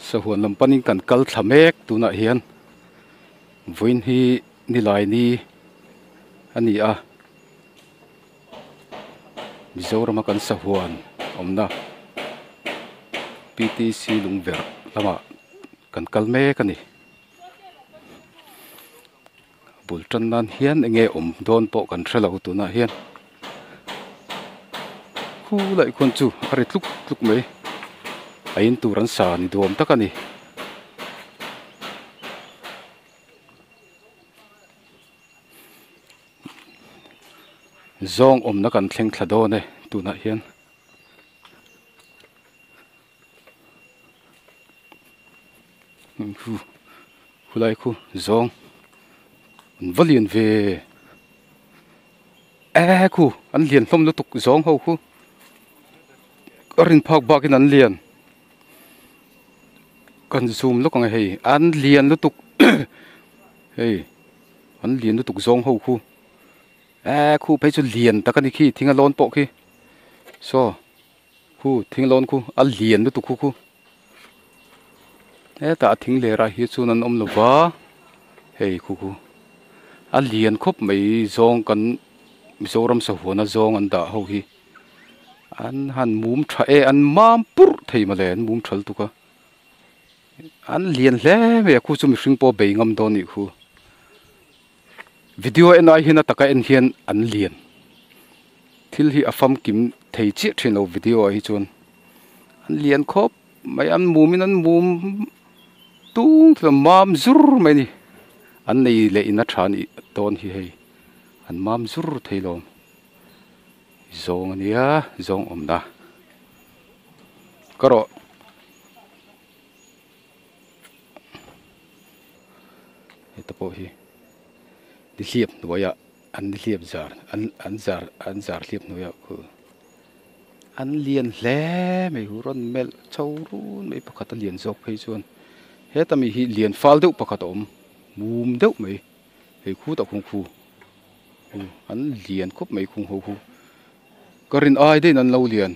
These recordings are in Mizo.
Sahuan lam panin kan kal thla mek tunah hian vawiin hi nilai ni a ni a Mizorama kan sahuan awmna P T C lungverh lamah kan kal mek a ni. Bul tan nan hian eng nge awm dawn pawh kan hre lo tunah hian khu laih khawn chu a ri tluk tluk mai a in tur an sa ni duam tak a ni. Zawng awmna kan thleng thla dawn e tunah hian. Khu khulai khu zawng an va lian ve e khu an lian hlawm lutuk zawng ho khu a rin phak bak in an lian kan zoom lawk ang e hei an lian lutuk hei an lian lutuk zawng ho khu e khu phei chu lian tak a ni khi thing a lawn pawh khi saw. Khu thing lawn khu a lian lutuk khu khu hetah a thing ler ah hi chuan an awm lo va hei khu khu a lian khawp mai zawng kan Mizoram sahuana zawng an dah ho hi an han mum tha e an mam purh thei mawle an mum tha lutuk a an lian hle mai a khu chu mihring pawh a bei ngam dawn a nih khu video en ai hian a taka en hian an lian. Thil hi a famkim thei chiah thin lo video ah hi chuan an lian khawp mai an mum in an mum tung thil mam zur mai a ni an nei leh in a tha a nih dawn hi hei an mam zur thei lo zawng a nia zawng awmna ka rawh. Heta pawh hi nihliap hnuaiah an nihliap zar an an zar an zar hliap hnuaiah khu an lian hle mai hu rawn melh chho run mai pakhat a lian zawk phei chuan heta mi hi lian fal deuh pakhat a awm mum deuh mai hei khu tak khung khu an lian khawp mai khung ho khu ka rin ai deuhin an lo lian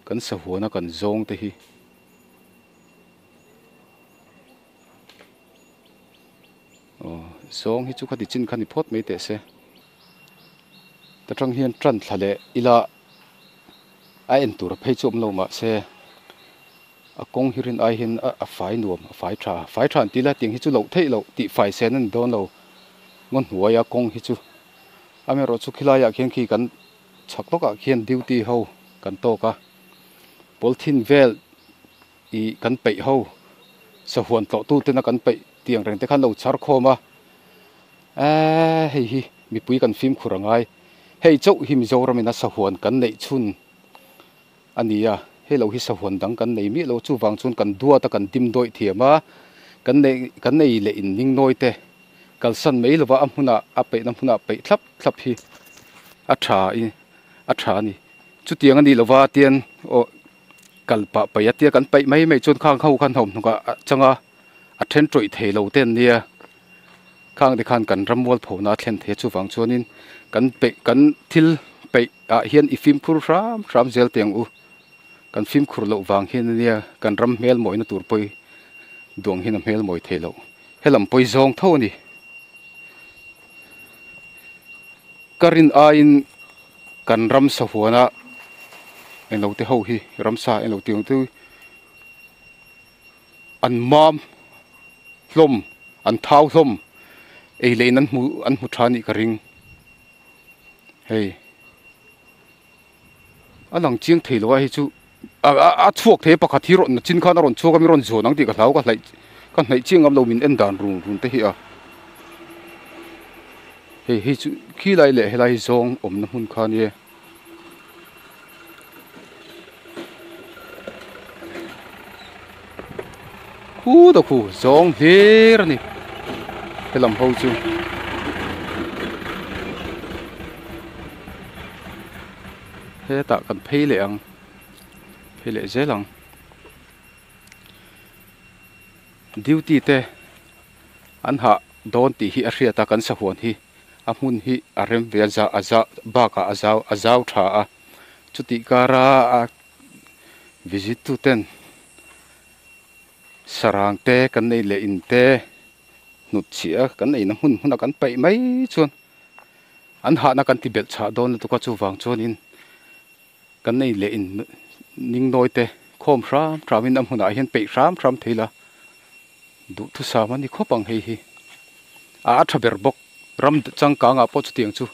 kan sahuana kan zawng te hi. Aw zawng hi chu khati chin kha ni phawt mai teh se ta tang hian tan thla leh ila a en tur phei chu awm lo mah se a kawng hi rin ai hian a fai nuam a fai tha fai tha an ti la tiang hi chu loh theih loh tih fai sen a ni dawn lo ngaw hnuaia kawng hi chu amaherawh chu khilaiah khian khi kan chhak lawkah khian duty ho kan tawk a pawlthin vel ih kan peih ho sahuan tlawh tu tena kan peih tiang reng te khan lo chhar khawm a eee hei hi mipui kan fimkhur a ngai hei chauh hi Mizoram in a sahuan kan neih chhun a ni a hei lo hi sahuan dang kan nei miah lo chuvang chuan kan duat a kan dim dawih thiam a kan nei kan nei leh in ning nawi te kalsan mai lova a hmunah a peihna hmunah peih thlap thlap hi a tha i a tha a ni chutiang a nih lova tian aw. Kal pah paih a tia kan paih mai mai chuan khang ho khan hawmhnawk ah a chang a a then tawih thei lo te an nia khang te khan kan ram mualphona a thlen thei a chuvang chuanin kan peih kan thil peih ah hian i fimkhur hram hram zel teh ang u kan fimkhur loh vang hian a nia kan ram hmel mawina tur pawi duang hian a hmel mawi thei loh helam pawi zawng tho a ni ka rin aiin. Kan ramsa huana englo te ho hi ramsa englo tih ang te an mam hlawm an thau hlawm ei leh in an hmu an hmu tha anih ka ring hei a lang chiang thei lo a hei chu a chhuak thei a pakhat hi rawn chin khan a rawn chhuak a mi rawn zawn ang tih ka hlau ka hnaih ka hnaih chiang ngam lo min en dan run run te hi a. Hei hi chu khilai leh helai zawng awmna hmun kha ania. Khu ta khu zawng hlir a ni helam ho chu. Hetah kan phei leh ang phei leh zel ang duty te an hah. Dawn tih hi a hriat a, kan sahuan hi a hmun hi a rem ve a, za a za bakah a zau a zau tha a, chutih kara a visit tu ten Sarang te kan nei leh in te hnut chhiah a kan eina hmun hmun a kan paih mai chuan an hahna kan ti belh chhah dawn lutuk a chuvang chuanin kan nei leh in ningnawi te khawm hram hram in a hmunah hian peih hram hram thei la duhthusam a ni khawp ang hei hi a a tha ber bawk ram changkang ah pawh chutiang chu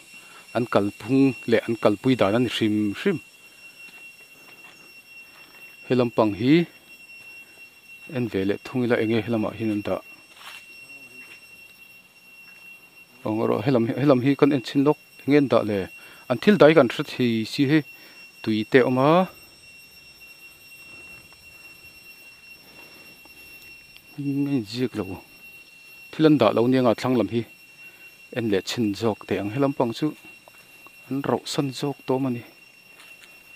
an kalphung leh an kalpui dan a ni hrim hrim he lampang hi. En ve leh thung ila enge helamah hian an dah awng erawh helam helam hi kan en chhin lawk enge an dah le an thil dai kan hre thei si hi tui te a awm a eng a inziak lo thil an dah lo nia thlang lam hi en leh chhin zawk teh ang helam pang chu an rauh san zawk tawm a ni.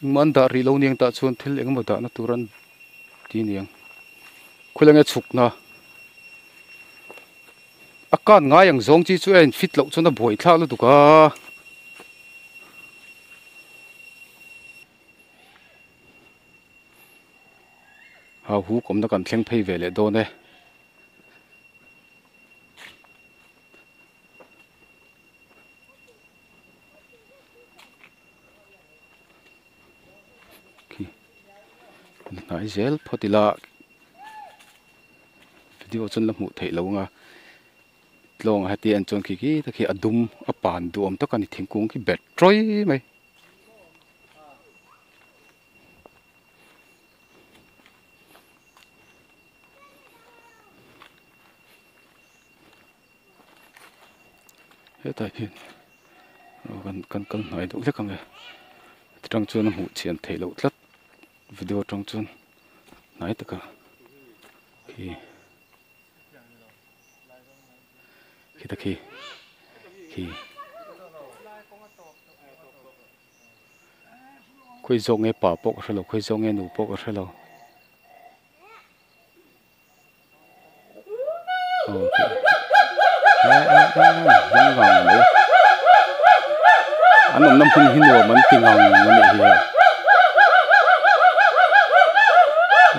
Engmah an dah rih lo niang tah chuan thil engemaw dahna tur an ti niang. Khawil enge chhukna a kan ngai ang zawng chi chu a in fit loh chuan a buai thlak lutuk a. Hau hu kawmna kan thleng phei ve leh dawn e. Khi hnai zel phawt ila video chuan la hmuh theih loh ang a tlawng a heti en chuan khi khi te khi a dum a pan duhawm tak a ni thingkung khi bet ṭawih mai. Hetah hian kan kan kal hnai deuh hlek ang e atang chuan a hmuh chian theih loh tlat video atang chuan hnai taka khi khita khi khi khawi zawk nge pa pawh ka hre lo khawi zawk nge nu pawh ka hre lo. An awmna hmun hi nuam an ti ngang a nih hi a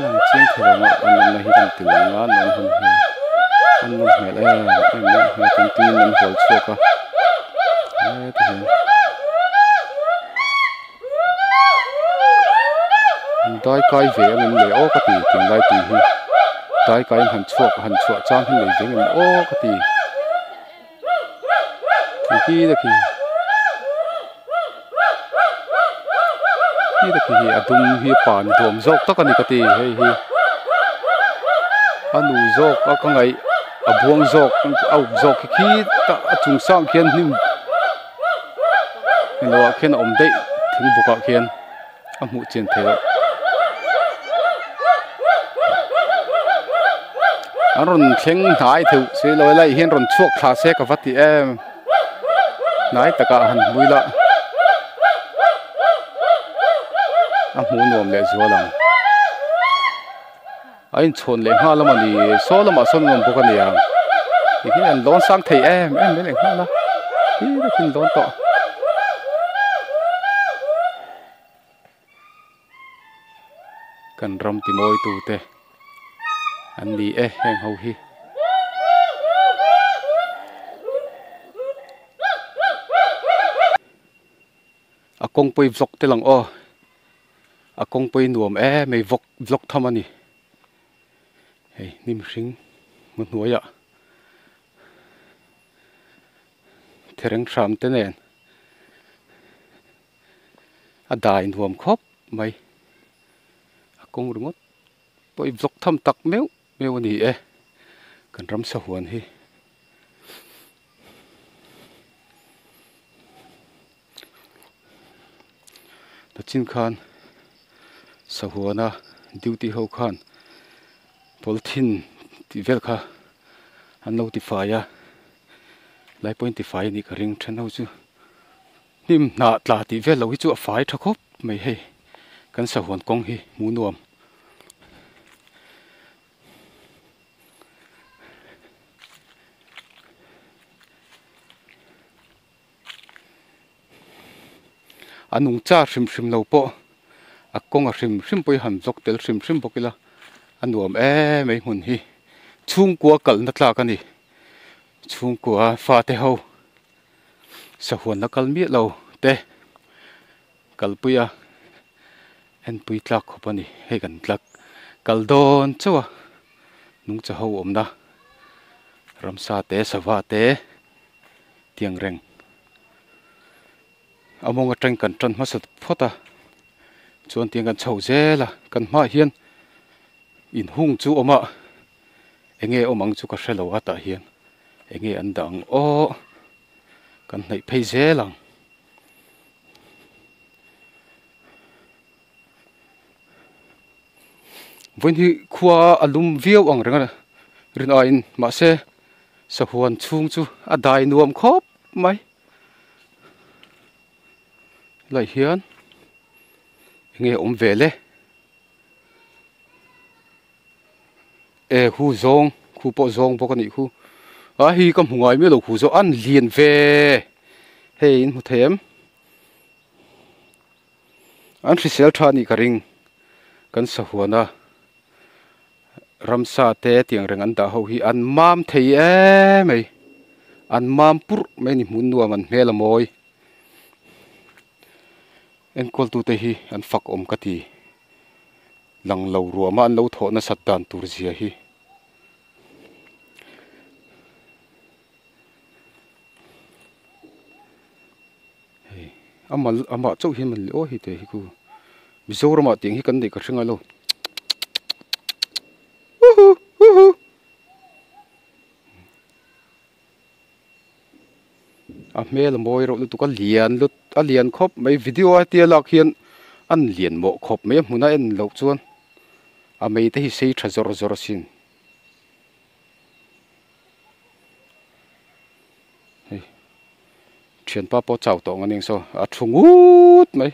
lang chiang thei lo a an awmna hi kan ti lang a an awm hun hi an nawm hmel em em mai a tin tuiin an hual chhuak a heti hian. Dai kai ve ang em le aw ka ti tunlai tui hi dai kai in han chhuak han chhuah chang hi nei ve ang em aw ka ti ti hi te khi hi te khi hi a dum hi pan duam zawk tak a ni ka ti hei hi a nu zawk a ka ngaih a buang zawk a uk zawk khi khi a chung sang khian hnim. Heng ah khian a awm daih thing buk ah khian a hmuh chian theih loh an rawn thleng hnai theuh si lo lai hian rawn chhuak thla se ka va ti em hnai takah han hmui la a hmuh nuam leh zual ang a inchhawn leh nghal a mawni saw lamah sawn an awm bawk a ni ang tikhian an lawn sang thei em em mai leh nghal a hi takin lawn tawh kan ram ti mawi tu te an ni e heng ho hi. A kawngpui vlog te lang aw a kawngpui nuam em mai vlog vlog tham a ni hei hnim hring hmu hnuaiah thereng hram te nen a dai nuam khawp mai a kawng ringawt pawh hi vlog tham tak meuh meuh a ni e kan ram sahuan hi. Tachin khan sahuana duty ho khan polythene tih vel kha an lo tifai a lai pawhin tifai a nih ka ring then ho chu hnim hnah tla tih vel loh hi chu a fai tha khawp mai hei kan sahuan kawng hi hmuh nuam. A nungcha hrim hrim lo pawh a kawng a hrim hrim pawh hi han vlog tel hrim hrim bawk ila. A nuam em mai hmun hi. Chhungkua kalna tlak a ni. Chhungkua fate ho sahuan la kal miah lo te kalpui a enpui tlak khawp a ni. Hei kan tlak kal dawn chauh a nungcha ho awmna ramsa te sava te tiang reng a mawng atang kan tan hmasa phawt a chuan tiang kan chho zel a kan hmaah hian inhung chu awm a eng nge awm ang chu ka hre lo a tah hian eng nge an dah ang aw kan hnaih phei zel ang. Vawiin hi khua a lum viau ang reng a rin aiin mahse sahuan chhung chu a dai nuam khawp mai. Helai hian eng nge awm ve le e khu zawng khu pawh zawng bawk a nih khu a hei ka hmu ngai miah lo khu zawng an lian ve hei in hmu thei em an hrisel tha a nih ka ring kan sahuan a ramsa te tiang reng an dah ho hi an mam thei em mai an mam purh mai a ni hmun nuam an hmel a mawi. Enkawl tute hi an fak awm ka ti. Lang lo ruahma an lo thawh nasat dan tur zia hi. Hei a mal amah chauh hian man leh aw hei te hi ku Mizoramah tiang hi kan neih ka hre ngai lo. A hmel a mawi reuh lutuk a lian lut a lian khawp mai video a tia lak hian an lian mawh khawp mai a hmun a en loh chuan a mei te hi sei tha zawr zawr asin hei thianpa pawh chau tawh ang a ning saw a thu ngut mai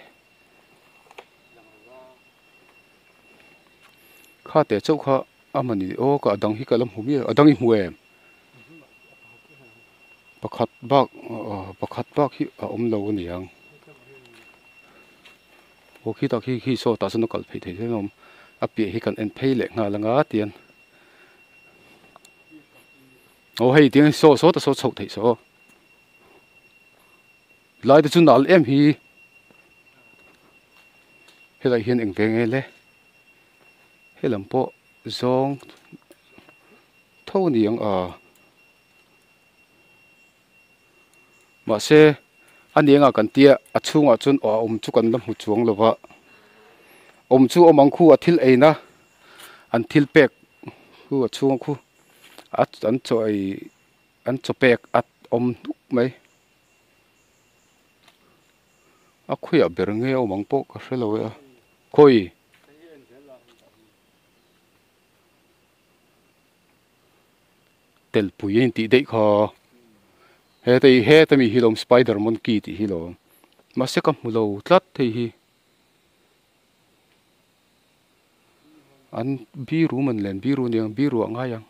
kha teh chauh kha a mani aw ka a dang hi ka la hmu miah a dang i hmu em. Pakhat bak pakhat bak hi a awm lo a ni ang aw khi tak hi khi saw tah sawn a kal phei thei zel a awm a piah hi kan en phei leh nghal anga tian aw hei tiang hi saw saw ta saw chhoh theih saw lai te chu nal em hi helai hian eng ve nge le helam pawh zawng. Tho a ni ang a. Mahse, a ni anga kan tia a chhungah chuan aw a awm chu kan la hmu chuang lo va. Awm chu awm ang khu a thil eina an thil pek khu a chhunga khu a an chaw ei an chaw pek a awm hnuk mai. A khawiah ber nge a awm ang pawh ka hre lo e a. Khawi? Telpui a intih daih kha he te hi heta mi hi lawm spider monkey tih hi lawm mahse ka hmu lo tlat hei hi an biru man len biru aniang biru ah ngai ang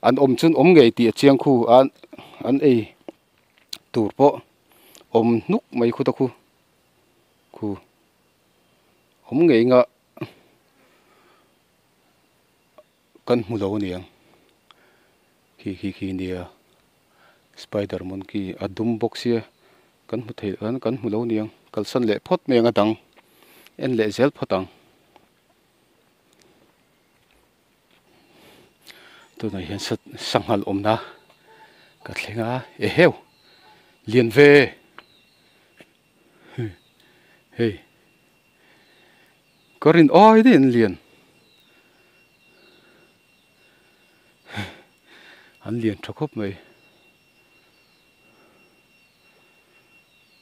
an awm chuan awm ngei tih a chiang khu a an ei tur pawh awm hnuk mai khuta khu khu awm ngei nga. Kan hmu lo aniang khi khi khi nia spider monkey a dum bawk sia kan hmu thei kan kan hmu lo aniang kalsan leh phawt mai ang a dang en leh zel phawt ang tunah hian sanghal awmna ka thleng a eheu lian ve hei. Ka rin ai daih an lian. An lian tha khawp mai.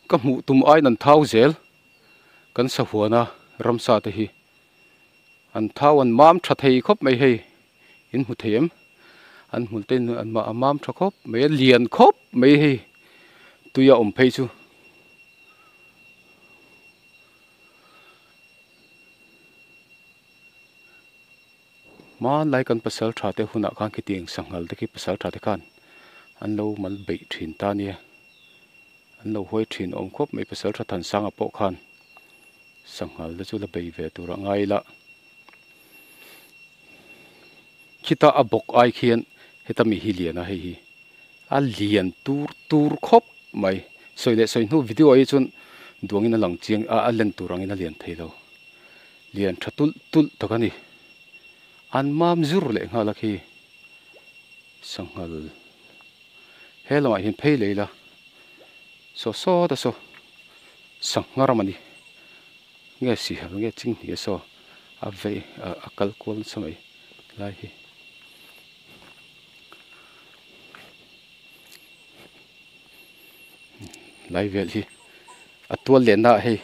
Ka hmuh tum aiin an thau zel. Kan sahuana ramsa te hi an thau an mam tha thei khawp mai hei. In hmu thei em? An hmul te in an mam tha khawp mai a lian khawp mai hei. Tuia awm phei chu. Hmanlai kan pasal tha te hunah khan khitiang sanghal te khi pasal tha te khan an lo mal beih thin ta nia an lo huai thin awm khawp mai pasal tha Thansanga pawh khan sanghal te chu la bei ve tur a ngai la. Khita a bawk ai khian heta mi hi lian a hei hi a lian tur tur khawp mai. Sawi leh sawi hnu video ah hi chuan duangin a lang chiang a a len tur angin a lian thei lo. Lian tha tulh tulh tak a ni. An mam zur leh nghal a khi sanghal he lamah hian phei leh ila saw sawt a saw sangha ram a ni. Nge sihal nge chinghnih a saw a vei a kal kual nasa mai lai hi. Lai vel hi a tual lenna ah hei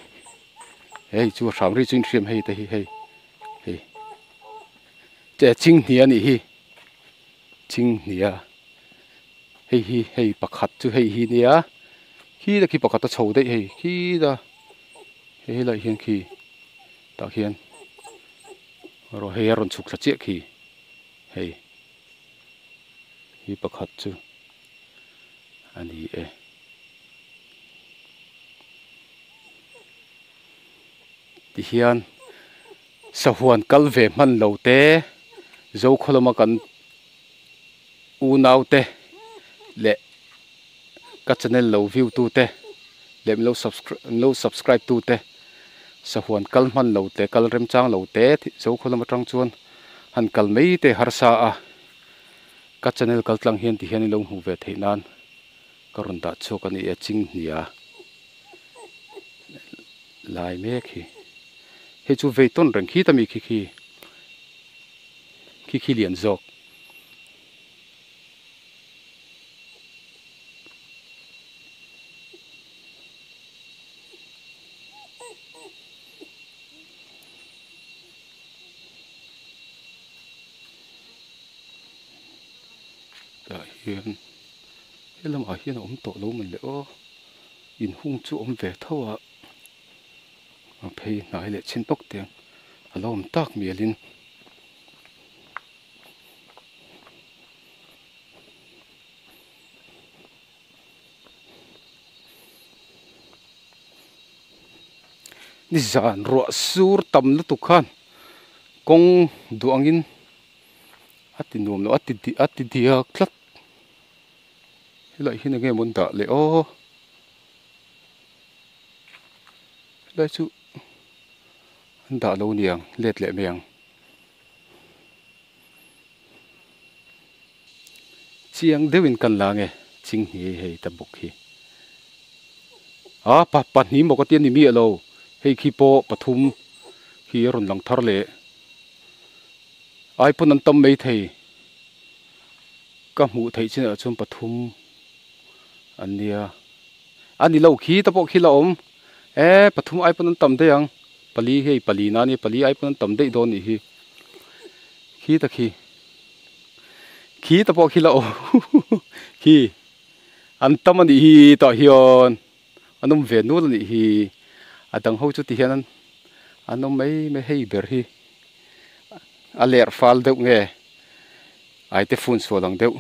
hei chu a hram ri chu inhriam hei te hi hei hei che chinghnih a nih hi chinghnih a hei hi hei pakhat chu hei hi nia khi ta khi pakhat a chho daih hei khi ta hei helaiah hian khi tah khian rawh hei a rawn chhuk thla chiah khi hei. Hi pakhat chu a ni e. Tihian sahuan kal ve hman lo te Zokhaw lama kan unau te leh ka channel lo view tu te leh min lo min lo subscribe tu te sahuan kal hman lo te kal remchang lo te Zokhaw lam atang chuan han kal mai te harsa a. Ka channel kal tlang hian ti hian in lo hmuh ve theih nan ka rawn dah chhuak a ni e chinghnia lai mek hi hei chu vei tawn reng khit ami khi khi khi khi lian zawk. Tah hian he lamah hian a awm tawh lo man le aw inhung chu a awm ve tho a a phei hnai leh chin tawk te ang a lo awm tak mialin. Nizan ruah sur tam lutuk khan kawng duh angin a ti nuam lo a ti a ti diak tlat helai hian eng nge maw an dah leh aw helai chu an dah lo niang let leh mai ang chiang deuhin kan la nge chinghni hei ta bawk hi a pa pahnih maw ka ti a ni miah lo hei khi pawh pathum khi a rawn lang thar leh. Ai pawn an tam mai thei. Ka hmuh theih chinah chuan pathum an nia. A ni lo khi te pawh khi la awm. E pathum ai pawn an tam daih ang. Pali hei pali na ania pali ai pawn an tam daih dawn nih hi. Khi ta khi. Khi te pawh khi la awm. Khi an tam a nih hi tah hian an awm ve nual a nih hi. A dang ho chu ti hian an awm mai mai hei ber hi. A lerh fal deuh nge ai te phone sual ang deuh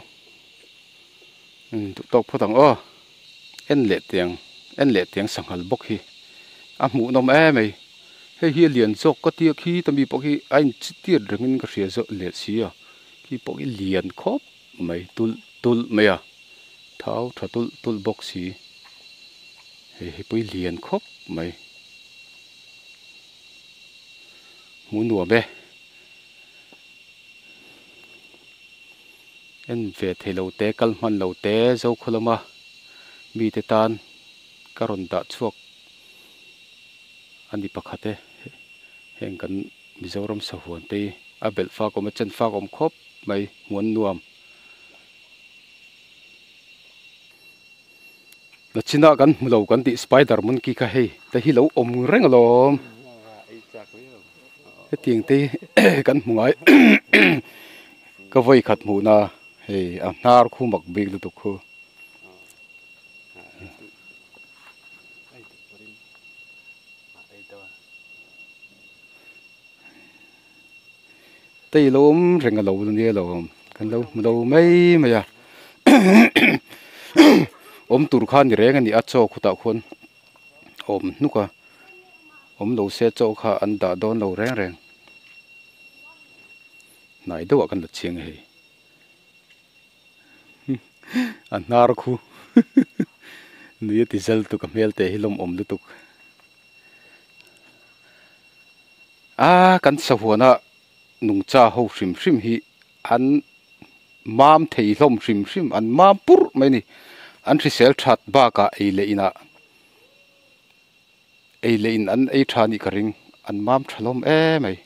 umm duh tawk phawt ang aw en leh tiang en leh tiang sanghal bawk hi a hmuh nawm em mai hei hi a lian zawk ka tia khi ta mi pawh khi a in chi tiat reng in ka hria zawk leh si a khi pawh hi lian khawp mai tulh tulh mai a thau tha tulh tulh bawk si hei hi pawh hi lian khawp mai. Hmuh nuam e. En ve thei lo te, kal hman lo te, Zokhaw lama mite tan ka rawn dah chhuak a ni pakhat e. Heng kan Mizoram sahuan te hi a belh fak awm a, chen fak awm khawp mai, hmuh an nuam. Nachinah kan hmu lo kan tih spider monkey kha hei te hi lo awm reng alawm hetiang te hi kan hmu ngai ka vawi khat hmuh na hei a hnar khu mak bik lutuk khu. Tei lo awm reng a lo nia lo kan lo hmu lo mai mai a awm tur kha ni reng a ni a chaw khutah khuan a awm hnuk a awm lo se chaw kha an dah dawn lo reng reng. Hnai deuhah kan la chiang e hei. A hnar khu nui a ti zal tuk a hmel te hi lawmawm lutuk. A kan sahuana nungcha ho hrim hrim hi an mam thei hlawm hrim hrim an mam purh mai a ni. An hrisel that bakah ei leh inah ei leh in an ei tha anih ka ring an mam tha hlawm em mai.